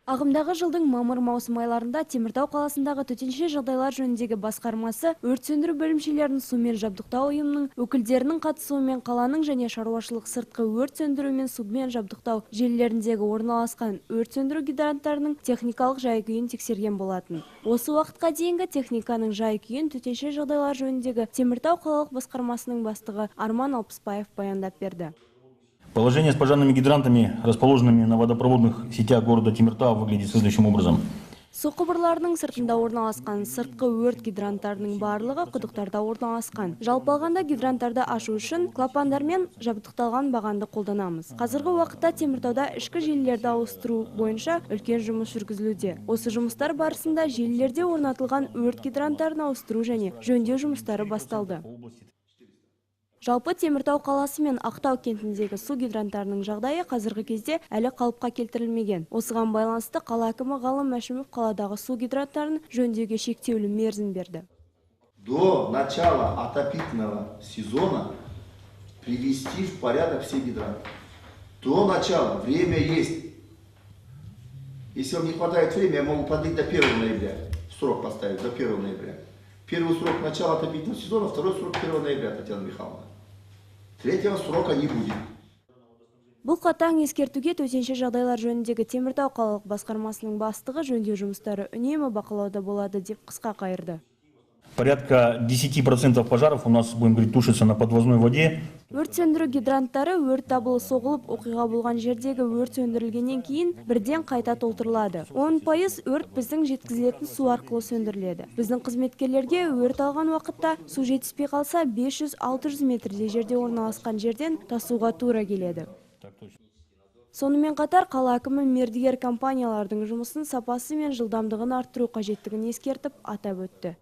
Ағымдағы жылдың мамыр-маусым айларында Теміртау қаласындағы төтенше жағдайлар жөніндегі басқармасы өрт сөндіру бөлімшелерін сумен жабдықтау ұйымының өкілдерінің қатысуымен қаланың және шаруашылық сыртқы өрт сөндіру мен сумен жабдықтау желілеріндегі орналасқан өрт сөндіру гидранттарының техникалық жай-күйін тексерген болатын. Осы уақытқа дейінгі техниканың жай-күйін төтенше жағдайлар жөніндегі Теміртау қалалық басқармасының бастығы Арман Алпысбаев баяндап берді. Положение с пожарными гидрантами, расположенными на водопроводных сетях города Темиртау, выглядит следующим образом. Су құбырларының сыртында орналасқан сыртқы өрт гидранттарының барлығы құдықтарда орналасқан. Жалпы алғанда, гидранттарды ашу үшін клапандармен жабдықталған бағанды қолданамыз. Қазіргі уақытта Теміртауда ішкі желілерді ауыстыру бойынша үлкен жұмыс жүргізілуде. Осы жұмыстар барысында желілерде орнатылған өрт гидранттарын ауыстыру және жөндеу жұмыстары басталды. Жалпы, Теміртау қаласы мен Ақтау кентіндегі су гидранттарының жағдайы қазіргі кезде әлі қалыпқа келтірілмеген. Осыған байланысты қала әкімі Ғалым Мәшімов қаладағы су гидранттарын жөндеуге шектеулі мерзім берді. До начала отопительного сезона привести в порядок все гидранты. До начала время есть. Если вам не хватает времени, я могу продлить до 1 ноября. Срок поставить до 1 ноября. Первый срок начала отопительного сезона, второй срок 1 ноября, Татьяна Михайловна. Третьего срока не будет. Бұл қатаң ескертуге төтенше жағдайлар жөніндегі Теміртау қалалық басқармасының бастығы жөндеу жұмыстары үнемі бақылауда болады деп қысқа қайырды. Порядка 10% пожаров у нас, будем говорить, тушится на подвозной воде. Өрт сөндіру гидранттары өрт дабылы соғылып, оқиға болған жердегі өрт сөндірілгеннен кейін бірден қайта толтырылады. 10% өрт біздің жеткізілетін су арқылы сөндіріледі. Біздің қызметкерлерге өрт алған уақытта су жетіспей қалса, 500-600 метрдей жерде орналасқан жерден тасуға тура келеді. Сонымен қатар қала әкімі мердігер компаниялардың жұмысын сапасы мен жылдамдығын арттыру қажеттігін ескертіп, атап өтті.